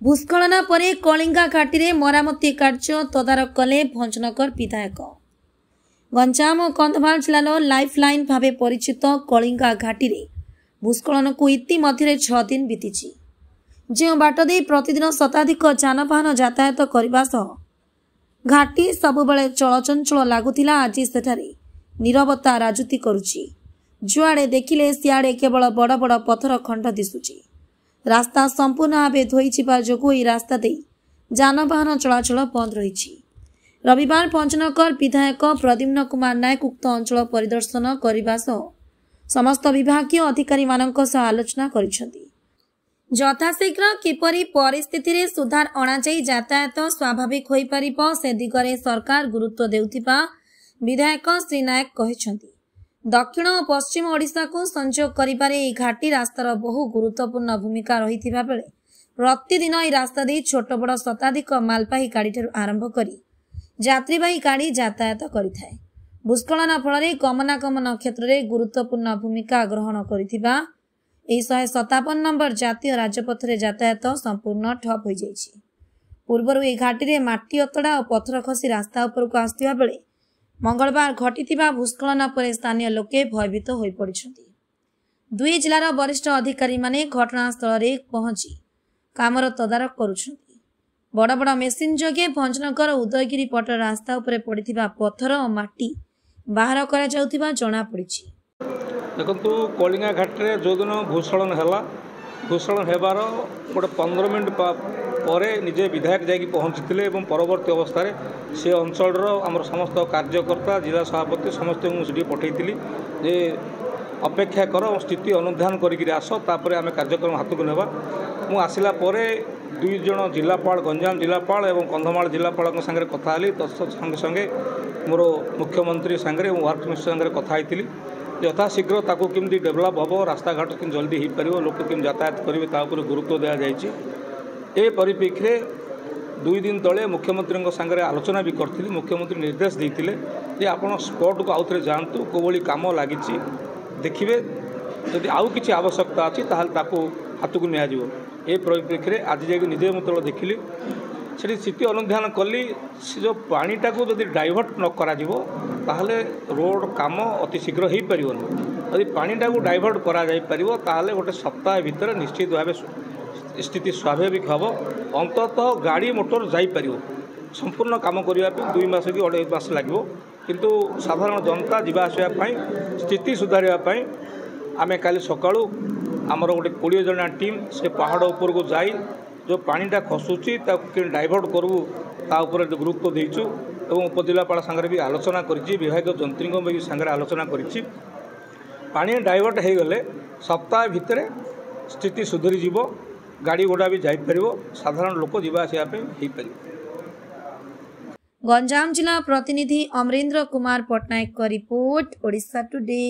ଭୂସ୍ଖଳନ ପରେ କଳିଙ୍ଗା ଘାଟିରେ ମରାମତି କାର୍ଯ୍ୟ ତଦାରଖ କଲେ ଭଞ୍ଜନଗର ବିଧାୟକ। ଗଞ୍ଜାମ ଓ କନ୍ଧମାଳ ଜିଲ୍ଲାର ଲାଇଫ୍ ଲାଇନ୍ ଭାବେ ପରିଚିତ କଳିଙ୍ଗା ଘାଟିରେ ଭୂସ୍ଖଳନକୁ ଇତିମଧ୍ୟରେ 6 ଦିନ ବିତିଛି। ଯେଉଁ ବାଟ ଦେଇ ପ୍ରତିଦିନ ଶତାଧିକ ଯାନବାହନ ଯାତାୟାତ କରିବା ସହ ଘାଟି ସବୁବେଳେ ଚଳଚଞ୍ଚଳ ଲାଗୁଥିଲା, ଆଜି ସେଠାରେ ନୀରବତା ରାଜୁତି କରୁଛି। ଯୁଆଡ଼େ ଦେଖିଲେ ସିଆଡ଼େ କେବଳ ବଡ଼ ବଡ଼ ପଥର ଖଣ୍ଡ ଦିଶୁଛି। ରାସ୍ତା ସମ୍ପୂର୍ଣ୍ଣ ଭାବେ ଧୋଇଯିବା ଯୋଗୁଁ ଏହି ରାସ୍ତା ଦେଇ ଯାନବାହନ ଚଳାଚଳ ବନ୍ଦ ରହିଛି। ରବିବାର ଭଞ୍ଜନଗର ବିଧାୟକ ପ୍ରଦ୍ୟୁମ୍ନ କୁମାର ନାୟକ ଉକ୍ତ ଅଞ୍ଚଳ ପରିଦର୍ଶନ କରିବା ସହ ସମସ୍ତ ବିଭାଗୀୟ ଅଧିକାରୀମାନଙ୍କ ସହ ଆଲୋଚନା କରିଛନ୍ତି। ଯଥାଶୀଘ୍ର କିପରି ପରିସ୍ଥିତିରେ ସୁଧାର ଅଣାଯାଇ ଯାତାୟାତ ସ୍ୱାଭାବିକ ହୋଇପାରିବ, ସେ ଦିଗରେ ସରକାର ଗୁରୁତ୍ୱ ଦେଉଥିବା ବିଧାୟକ ଶ୍ରୀ ନାୟକ କହିଛନ୍ତି। ଦକ୍ଷିଣ ଓ ପଶ୍ଚିମ ଓଡ଼ିଶାକୁ ସଂଯୋଗ କରିବାରେ ଏହି ଘାଟି ରାସ୍ତାର ବହୁ ଗୁରୁତ୍ୱପୂର୍ଣ୍ଣ ଭୂମିକା ରହିଥିବା ବେଳେ ପ୍ରତିଦିନ ଏହି ରାସ୍ତା ଦେଇ ଛୋଟ ବଡ଼ ଶତାଧିକ ମାଲବାହୀ ଗାଡ଼ିଠାରୁ ଆରମ୍ଭ କରି ଯାତ୍ରୀବାହୀ ଗାଡ଼ି ଯାତାୟାତ କରିଥାଏ। ଭୂସ୍ଖଳନ ଫଳରେ ଗମନାଗମନ କ୍ଷେତ୍ରରେ ଗୁରୁତ୍ୱପୂର୍ଣ୍ଣ ଭୂମିକା ଗ୍ରହଣ କରିଥିବା ଏହି 157 ନମ୍ବର ଜାତୀୟ ରାଜପଥରେ ଯାତାୟାତ ସମ୍ପୂର୍ଣ୍ଣ ଠପ୍ ହୋଇଯାଇଛି। ପୂର୍ବରୁ ଏହି ଘାଟିରେ ମାଟି ଅତଡ଼ା ଓ ପଥର ଖସି ରାସ୍ତା ଉପରକୁ ଆସୁଥିବା ବେଳେ ମଙ୍ଗଳବାର ଘଟିଥିବା ଭୂସ୍ଖଳନ ପରେ ସ୍ଥାନୀୟ ଲୋକେ ଭୟଭୀତ ହୋଇପଡ଼ିଛନ୍ତି। ଦୁଇ ଜିଲ୍ଲାର ବରିଷ୍ଠ ଅଧିକାରୀମାନେ ଘଟଣାସ୍ଥଳରେ ପହଞ୍ଚି କାମର ତଦାରଖ କରୁଛନ୍ତି। ବଡ଼ ବଡ଼ ମେସିନ୍ ଯୋଗେ ଭଞ୍ଜନଗର ଉଦୟଗିରି ପଟ ରାସ୍ତା ଉପରେ ପଡ଼ିଥିବା ପଥର ଓ ମାଟି ବାହାର କରାଯାଉଥିବା ଜଣାପଡ଼ିଛି। ଦେଖନ୍ତୁ, କଳିଙ୍ଗା ଘାଟରେ ଯେଉଁଦିନ ଭୂସ୍ଖଳନ ହେଲା, ଭୂସ୍ଖଳନ ହେବାର ଗୋଟେ 15 ମିନିଟ୍ ପରେ ନିଜେ ବିଧାୟକ ଯାଇକି ପହଞ୍ଚିଥିଲେ ଏବଂ ପରବର୍ତ୍ତୀ ଅବସ୍ଥାରେ ସେ ଅଞ୍ଚଳର ଆମର ସମସ୍ତ କାର୍ଯ୍ୟକର୍ତ୍ତା, ଜିଲ୍ଲା ସଭାପତି ସମସ୍ତଙ୍କୁ ମୁଁ ସେଠି ପଠାଇଥିଲି ଯେ ଅପେକ୍ଷା କର, ସ୍ଥିତି ଅନୁଧ୍ୟାନ କରିକିରି ଆସ, ତାପରେ ଆମେ କାର୍ଯ୍ୟକ୍ରମ ହାତକୁ ନେବା। ମୁଁ ଆସିଲା ପରେ 2 ଜଣ ଜିଲ୍ଲାପାଳ, ଗଞ୍ଜାମ ଜିଲ୍ଲାପାଳ ଏବଂ କନ୍ଧମାଳ ଜିଲ୍ଲାପାଳଙ୍କ ସାଙ୍ଗରେ କଥା ହେଲି। ସଙ୍ଗେ ସଙ୍ଗେ ମୋର ମୁଖ୍ୟମନ୍ତ୍ରୀ ସାଙ୍ଗରେ ଏବଂ ୱାର୍କ ମିନିଷ୍ଟର ସାଙ୍ଗରେ କଥା ହେଇଥିଲି, ଯଥାଶୀଘ୍ର ତାକୁ କେମିତି ଡେଭଲପ୍ ହେବ, ରାସ୍ତାଘାଟ କେମିତି ଜଲ୍ଦି ହୋଇପାରିବ, ଲୋକ କେମିତି ଯାତାୟାତ କରିବେ, ତା ଉପରେ ଗୁରୁତ୍ୱ ଦିଆଯାଇଛି। ଏ ପରିପ୍ରେକ୍ଷୀରେ 2 ଦିନ ତଳେ ମୁଖ୍ୟମନ୍ତ୍ରୀଙ୍କ ସାଙ୍ଗରେ ଆଲୋଚନା ବି କରିଥିଲି। ମୁଖ୍ୟମନ୍ତ୍ରୀ ନିର୍ଦ୍ଦେଶ ଦେଇଥିଲେ ଯେ ଆପଣ ସ୍ପଟ୍କୁ ଆଉଥରେ ଯାଆନ୍ତୁ, କେଉଁଭଳି କାମ ଲାଗିଛି ଦେଖିବେ, ଯଦି ଆଉ କିଛି ଆବଶ୍ୟକତା ଅଛି ତାହେଲେ ତାକୁ ହାତକୁ ନିଆଯିବ। ଏ ପରିପ୍ରେକ୍ଷୀରେ ଆଜି ଯାଇକି ନିଜେ ମୁଁ ଯେତେବେଳେ ଦେଖିଲି, ସେଠି ସ୍ଥିତି ଅନୁଧ୍ୟାନ କଲି, ସେ ଯେଉଁ ପାଣିଟାକୁ ଯଦି ଡାଇଭର୍ଟ ନ କରାଯିବ ତାହେଲେ ରୋଡ଼ କାମ ଅତି ଶୀଘ୍ର ହୋଇପାରିବନି। ଯଦି ପାଣିଟାକୁ ଡାଇଭର୍ଟ କରାଯାଇପାରିବ ତାହେଲେ ଗୋଟେ ସପ୍ତାହ ଭିତରେ ନିଶ୍ଚିତ ଭାବେ ସ୍ଥିତି ସ୍ୱାଭାବିକ ହେବ, ଅନ୍ତତଃ ଗାଡ଼ି ମୋଟର ଯାଇପାରିବ। ସମ୍ପୂର୍ଣ୍ଣ କାମ କରିବା ପାଇଁ 2 ମାସ କି 2.5 ମାସ ଲାଗିବ, କିନ୍ତୁ ସାଧାରଣ ଜନତା ଯିବା ଆସିବା ପାଇଁ, ସ୍ଥିତି ସୁଧାରିବା ପାଇଁ ଆମେ କାଲି ସକାଳୁ ଆମର ଗୋଟେ 20 ଜଣିଆ ଟିମ୍ ସେ ପାହାଡ଼ ଉପରକୁ ଯାଇ ଯେଉଁ ପାଣିଟା ଖସୁଛି ତାକୁ କେମିତି ଡାଇଭର୍ଟ କରିବୁ ତା ଉପରେ ଗୁରୁତ୍ୱ ଦେଇଛୁ ଏବଂ ଉପଜିଲ୍ଲାପାଳ ସାଙ୍ଗରେ ବି ଆଲୋଚନା କରିଛି, ବିଭାଗୀୟ ଯନ୍ତ୍ରୀଙ୍କ ବି ସାଙ୍ଗରେ ଆଲୋଚନା କରିଛି। ପାଣି ଡାଇଭର୍ଟ ହୋଇଗଲେ ସପ୍ତାହ ଭିତରେ ସ୍ଥିତି ସୁଧୁରିଯିବ, ଗାଡ଼ି ଘୋଡ଼ା ବି ଯାଇପାରିବ, ସାଧାରଣ ଲୋକ ଯିବା ଆସିବା ପାଇଁ ହେଇପାରିବ। ଗଞ୍ଜାମ ଜିଲ୍ଲା ପ୍ରତିନିଧି ଅମରେନ୍ଦ୍ର କୁମାର ପଟ୍ଟନାୟକଙ୍କ ରିପୋର୍ଟ, ଓଡ଼ିଶା ଟୁଡେ।